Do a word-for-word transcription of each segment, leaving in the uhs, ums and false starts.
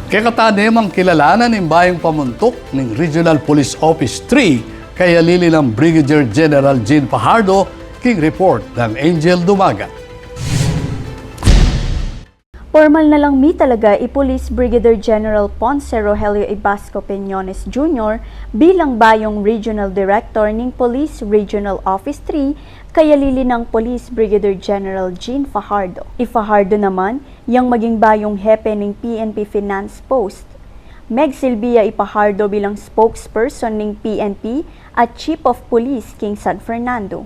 Kekatamu namang kilalanan ing bayung pamuntuk ning Regional Police Office three kayalili nang Brigadier General Jean Fajardo, king report nang Angel Dumagat. Pormal na lang mitalaga i Police Brigadier General Ponce Rogelio Ibasco Peñones Junior bilang bayung Regional Director ning Police Regional Office three kayalili nang Police Brigadier General Jean Fajardo. I Fajardo naman yang maging bayung hepe ning P N P Finance Post. Megsilbi ya i Fajardo bilang spokesperson ning P N P at Chief of Police king San Fernando.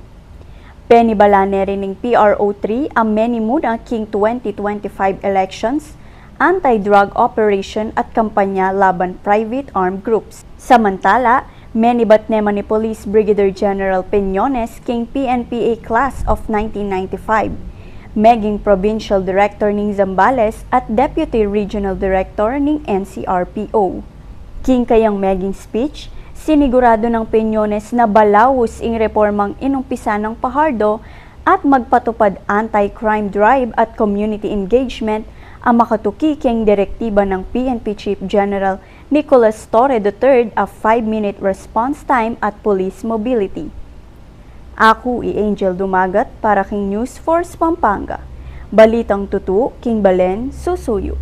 Penibala ne rin ning P R O three a menimuna king twenty twenty-five elections, anti-drug operation at kampanya laban private armed groups. Samantala, menibat ne man i Police Brigadier General Peñones king P N P A Class of nineteen ninety-five, meging Provincial Director ning Zambales at Deputy Regional Director ning N C R P O. King kayang meging speech, siniguradu nang Peñones na balaus ing reformang inumpisa nang Fajardo at magpatupad anti-crime drive at community engagement a makatuki king direktiba nang P N P Chief General Nicolas Torre the third a five-minute response time at police mobility. Aku i Angel Dumagat para king News Force Pampanga. Balitang tutu king balen susuyu.